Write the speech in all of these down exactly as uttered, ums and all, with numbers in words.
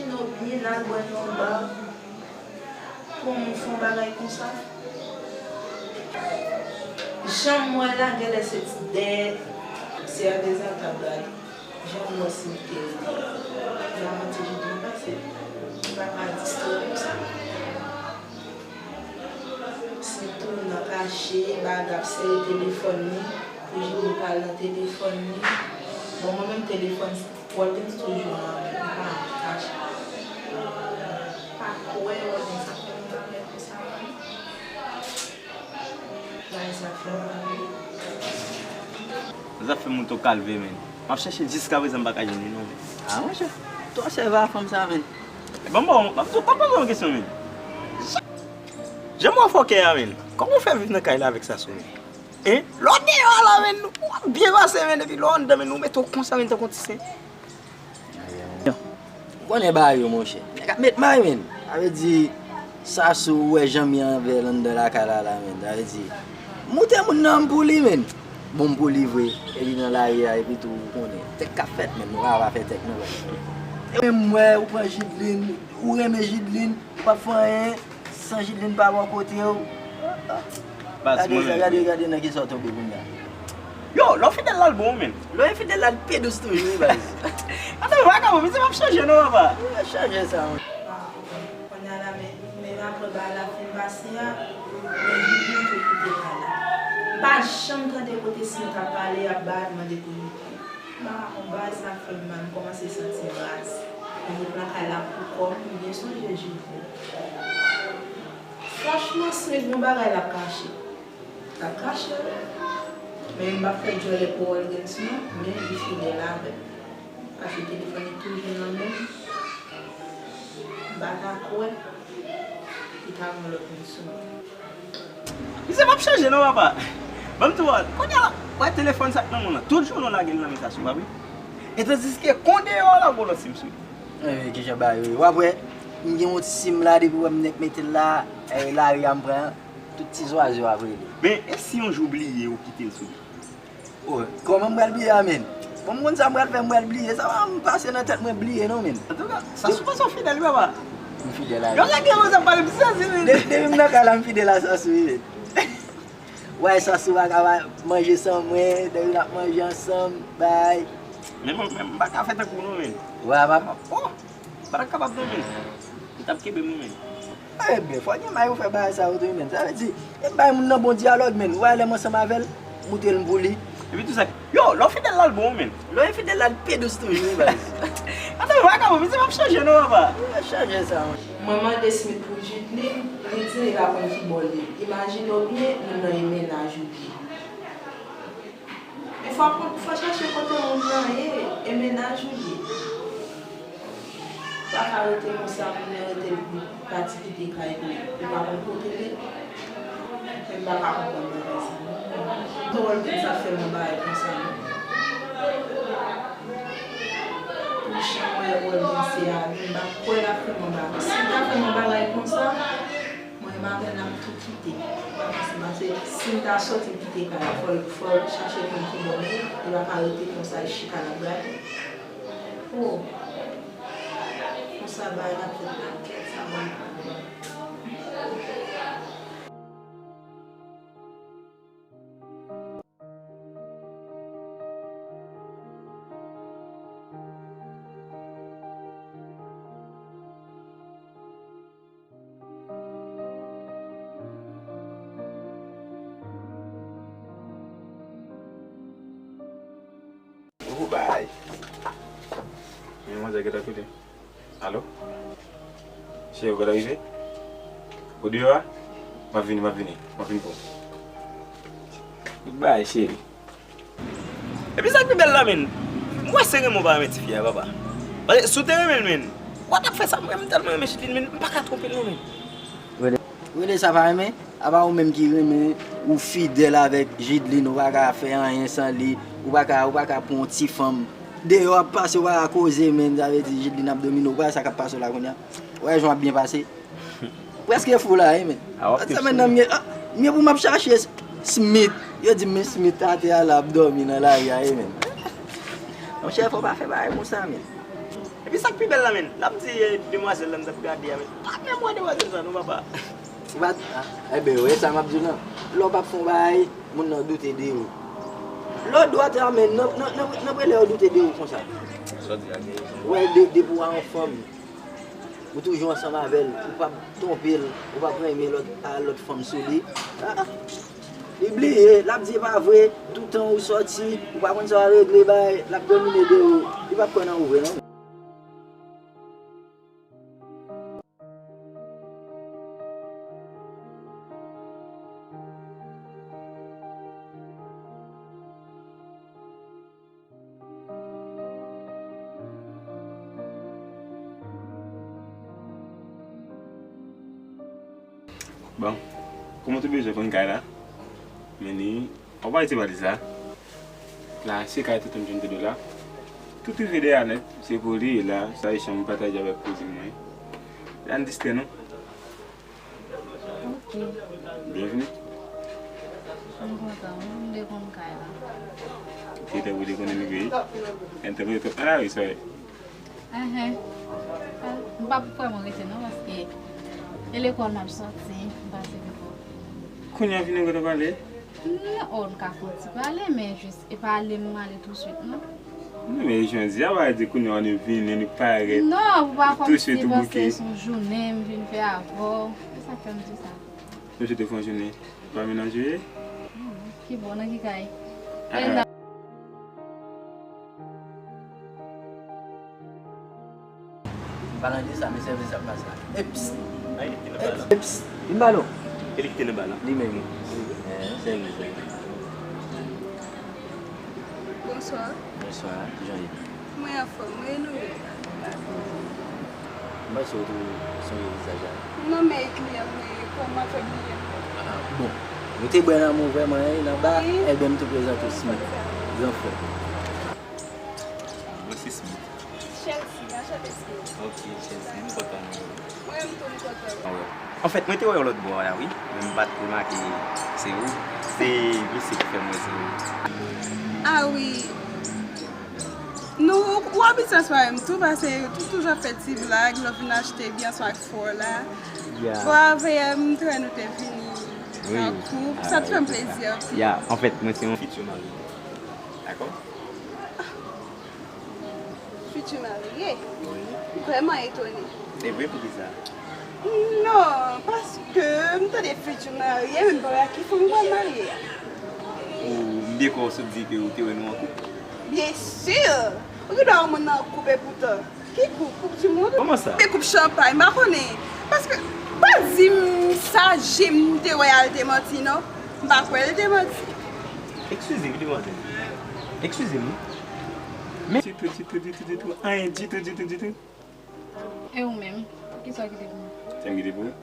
Nou byen al bwè nan yon ba pou moun fè yon bagay konsa. Jan m wè la, genlè se ti dèyè sèvèz la k ap gade. Jan m wè si m te rete. M pa manti, Jidlin pase. M pa ka distrè konsa. Sitou nan kache, Baga ap sere telefòn li, pou Jidlin pale nan telefòn li. Bon, mwen menm telefòn Walden toujou nan men m, m pa kache. Pa kwè Walden sa fè yon bagay konsa. Bagay sa fè m mal. Sa fè m moute yon kalvè, men. M ap chèche l jiskaprezan, m pa ka jwenn li non, men. Ah, monchè, twò sèvi a fanm sa, men. Bon, bon, m ap di w, pa poze yon kesyon, men. Jan m wè fòkè a, men. Kòman w fè viv nan kay la avèk Sasou, men? Hein? Lè w deyò a la, men, w ap byen pase, men, epi lè w anndan, men, ou mete w konsa, men, tankou yon ti sen. Ou konnen bagay yo, monchè. Nèg ap met may, men. Sa vle di, Sasou, ou wè jan m ye anvè l anndan lakay la, la, men. Sa vle di, moute moun nan m pou li, men. Bon, m pou li vre. E li nan lari a, epi tou, ou konnen. Tèk k ap fèt, men. Nou pa, pa fè tèk, non, men. E mwen, m wè, ou pran Jidlin, ou renmen Jidlin, ou p ap fè anyen. San Jidlin pa bò kote w. Baz, gade mwen sa, menm, gade, men. Gade nan kisa w tonbe kounye a. Yo, lè w fidèl la, l bon, men. Lè w enfidèl la, l pi dous toujou, wi, baz. Atò, vakabon, misye p ap chanje non, papa. Wi, l ap chanje sa, wi. Kounye a la, men, men apre bagay la fin pase a, men Jidlin tou kite kay la. M pa janm tande kote Smith ap pale, ap bay, ap mande pou Jidlin. M pa ka konprann, bagay sa fè m mal, m kòmanse santi m raz. Mwen ret nan kay la pou kò m, m byen sonje Jidlin. Franchman, Smith gon bagay l ap kache. L ap kache, wi. Men m p ap fè djòlè pou Walden non, men li fidèl avè m. Paske telefòn li toujou nan men m. M pa ta kwè li ta gen lòt moun sou mwen. Misye p ap chanje non, papa. Ban m di w, kounye a la, wè telefòn sa k nan men w lan. Tout jounen w lage l nan men Sasou, pa vre? E tandiske kon deyò a la, w gon lòt sim sou li. Eh, kijan bagay yo ye? W ap wè, m gen yon ti sim la, depi w wè m nèk mete l la, eh, lari a m pran, tout ti zwazo ap rele. Men, e si yon jou w bliye, ou kite l sou li? Oh, kòman m pral bliye a, men? Bon, m konn sa m pral fè, m pral bliye. Sa pa m pase nan tèt mwen bliye non, men. Antouka, Sasou, panse w fidèl, wi, papa. M fidèl a li. Yo, lè gen moun sa pale, m sezi, men. De-, depi m nan kay la, m fidèl a Sasou, wi, men. Wè, Sasou pa ka manje san mwen, depi n ap manje ansanm, bay. Men mwen, men m pa ka fè tankou w non, men. Wè, papa. Oh! Pa t ap kapab non, men. Li t ap kenbe m wi, men. Ebyen, fò gen may ou fè bagay sa yo tou wi, men. Sa vle di, e bay moun nan bon dyalòg, men. Ou wè lè m ansanm avè l, moute l m pou li. Epi tou sa, yo, lè w fidèl la, l bon wi, men. Lè w enfidèl la, l pi dous toujou wi, baz. Atò, vakabon, misye p ap chanje non, papa. Li p ap chanje sa, wi. Mwen mande Smith pou Jidlin, li di li pa konn ki bò l ye. Imajine w byen, moun nan e mennaj ou li ye. Men fò, fò chache kote moun nan ye, e mennaj ou li ye. Ou pa ka rete konsa, moun nan rete l pati kite kay li, ou pa konn kote l ye. Men m pa ka konprann bagay sa non. Walden sa fè m yon bagay konsa non. Pou jan mwen wè misye a, m pa kwè l ap fè m yon bagay. Si l ta fè m yon bagay konsa, mwen menm avè l n ap tou kite. Ou pa panse, paske si m ta sòti m kite kay la, fò l, fò l chache konn ki bò m ye, li pa ka rete konsa, l chita l ap gade. Oh! Konsa bagay la fèt nan kèt sa ban m pwoblèm. Ou bay. Men manzè gentan kite. Alo? Cheri, ou gentan rive? Ou deyò a? M ap vini, m ap vini. M ap vini pou ou. Ou bay, cheri. Epi sa k pi bèl la, men, m wè se renmen w pa renmen tifi a, papa. Paske si w te renmen l, men, w pa t ap fè sa. Mwen, m tèlman renmen Jidlin, men, m pa ka twonpe l non, men. Rele, rele sa pa renmen? Apa ou menm ki renmen, ou fidèl avèk Jidlin, ou pa ka fè anyen san li, ou pa ka, ou pa ka pran yon ti fanm. Deyò ap pase, ou pa ka koze, men, sa vle di Jidlin ap domine w, ou pa wè sa k ap pase w la kounye a? Ou wè jan w ap byen pase? Prèske fou la wi, men. Ah, w ap pèp sou mwen. M gen, ah, m gen pou m ap chache S-, Smith. Yo di m men Smith atè a la ap dòmi nan lari a wi, men. Monchè, fò w pa fè bagay konsa, men. Epi sa k pi bèl la, menn, l ap di, eh, demwazèl la m t ap gade a, men pa menm wè demwazèl sa non, papa. Ou pa, ah, enben, wè sa m ap di w lan. Lè w p ap fè yon bagay, moun nan doute de ou. Lè w dwat la, men nan, nan, nan, nan prelè yo doute de ou konsa. Sa w di a gen rezon. Wè, de, depi w a yon fanm, ou toujou ansanm avè l, ou p ap twonpe l, ou p ap renmen lòt, a lòt fanm sou li. Ah, li bliye, l ap di e pa vre, toutan ou sòti, ou pa konn sa w al regle, bay, l ap domine de ou, li p ap kwè nan ou vre non. Bon, kòman w te bezwen konn kay la? Men li, w pa rete pale sa. La, se kay tonton John te dwe la. Tout rive dèyè nèt, se pou li la, sa e chanm pataje avèk kouzin mwen. Ann distrè nou. Ok. Byenvini. M kontan, wi, m te konn kay la. Se te pou te konn rive. Enterese twòp nan lari, sa. Enhen. M p ap vrèman rete non, paske e lekòl m ap sòti, m pase lekòl. Kounye a vini kote w prale? Non, oh, m ka fè yon ti pale, men jis, e pa ale m ale touswit non. Non, men jan di a, pa di kounye a nou vini, nou parèt. Non, pou pa kòmsi paske se yon jounen m vin fè avè w. Se sa k fè m di sa. Mwen sou te fè yon jounen. Ou pa menaj ou ye? Ki bò, nan ki kay? Ah, ah. Palan de sa, men sèvis ap pase la. Eps! Ay, li te nan bal la. Eps! Li nan bal la. E li ki te nan bal la? Li menm. Eh, sèvis, sèvis. Bonswa. Bonswa, kijan w ye? Mwen anfòm, mwen e nou ye. M panse w tou sonje vizaj la. Non, men e kliyan mwen ye, kòman fè bliye m? Ah, bon. Nou te bwè nan mou vrèman, wi, nan ba. Wi. Ebyen, m tou prezante w, Smith. Gran frè. Mwen se Smith. Chelsea, anchante Smith. Ok, Chelsea, m kontan. Mwen menm tou m kontan. Ah, wi. Anfèt, mwen te wè w lòt bò a, wi. Men m pa t remake se ou. Se mesye ki fè m wè se ou. Ah, wi. Nou, ou abitye aswè avè m tou, paske ou toujou ap fè ti blag, lè w vin achte byen aswè ak fò la. Ya. Bon, avè m, m te wè nou te vini an koup, sa te fè m plezi anpil. Ya, anfèt, mwen se yon fiti marye. Dakò? Fiti marye? Wi. M vrèman etone. E vre, poukisa? Non, paske m tande fiti marye, men m pa wè ak ki fanm m pral marye a. Ou, m byen kwè w sot di ke ou te wè nou an koup? Byen si! Ou gen dwa wè moun nan an koup epoutan. Ki koup? Koup di moun? Kòman sa? Men koup chanpay, m pa konnen. Paske, pa di m sa je m te wè a l te manti, non. M pa kwè l te manti. Eskize m, wi, demwazèl. Eskize m, wi. Men ditou, ditou, ditou, ditou. Anyen ditou, ditou, ditou. E ou menm? Kisa w kite pou mwen? Sa m kite pou ou?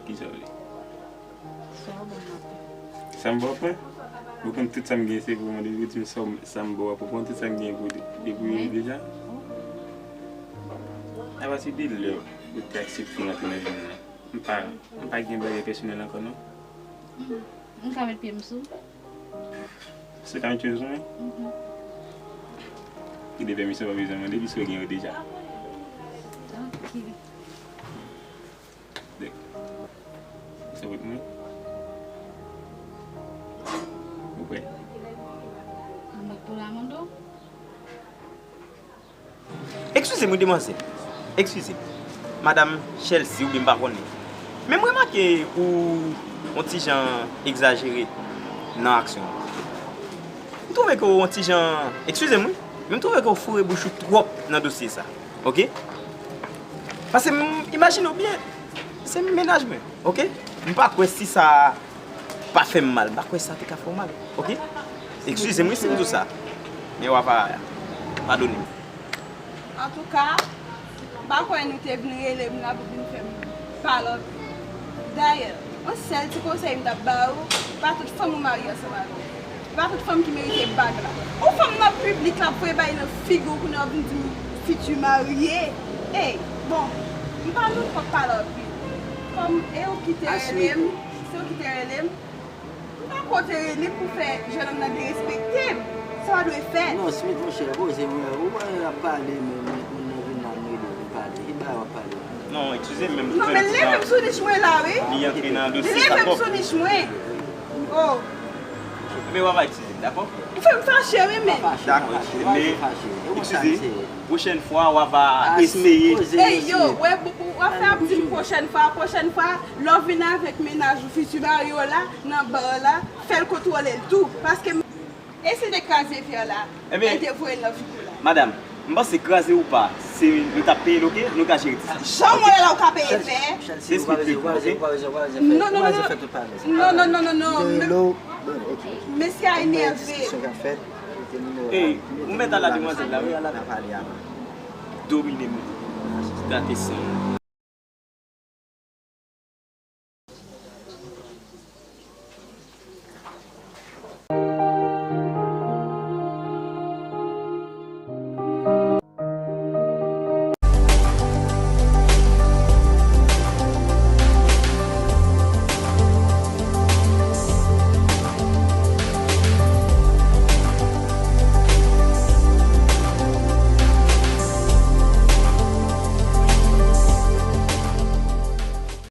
Kisa w vle? Sa w ban m ap pran. Sa m ba w pran? Ou konn tout sa m gen se pou mwen, depi w di m sa w, sa m ba w ap pran, tout sa m gen pou, depi w deja. Apa se de lè ou te aksepte rantre nan vi m nan. M pa, m pa gen bagay pèsonèl ankò non. M ka met pye m sou? Se ka met pye m sou mwen? Mhm. Ki de pèmisyon pa bezwen mande, piske w gen yo deja. Ok. Dèk. Sa pot mwen? Ou prè? Mwen pou la mando. Eskize m wi, demwazèl. Eskize m. Madam Chelsea, oubyen m pa konnen. Men m remake ou yon ti jan egzajere nan aksyon an. M twouve ke w yon ti jan, eskize m wi, men m twouve ke w foure bouch ou twòp nan dosye sa. Oke? Paske m imajine w byen, se mennaj mwen, oke? M pa kwè si sa pa fè m mal, m pa kwè sa te ka fè w mal, oke? Eskize m wi si m di w sa, men w a pa padone m. Antouka, m pa kwè nou te vin rele m la pou vin fè m pale anpil. Dayè, yon sèl ti konsèy m t ap ba ou, pa tout fanm ou marye ansanm avè l. E pa tout fanm ki merite bag la. Yon fanm nan piblik la ap voye bagay nan figi w, kounye a w vin di m fiti marye. Ey, bon, m pa menm pòk pale anpil. Kòm e ou ki te rele m, se ou ki te rele m, m pa konte rele pou fè jennonm nan derespekte m. Sa pa dwe fèt. Non, Smith, monchè, poze mwen. Ou wè l ap pale, men moun nan vin la, nou Non, eskize m, men m Non, men leve m sou nich mwen la, wi. Li antre nan dosye Leve m dakò. Sou nich mwen. Oh. Men w ap eskize m, dakò? Ou fè m fache, wi, men. Dakò, eskize m, men eskize, pwochèn fwa w ap eseye. Ey, yo, wè, w ap fè ap di m pwochèn fwa, pwochèn fwa, lè w vin avèk mennaj ou fiti mari w la, nan bar la, fè l kontwole l tou. Paske m. Eseye de kraze vè la, Ebyen, e de voye l nan figi w la. Madanm, m panse kraze ou pa, se nou t ap peye l, oke? Nou ka jere ti sa. Jan w wè la, ou ka peye vè. Espri piblik, oke? Non, non, non, non. Non, non, non, non, non. Mesye a enève. Ey, ou mèt al la demwazèl la, wi, al la. Domine m. Gate san.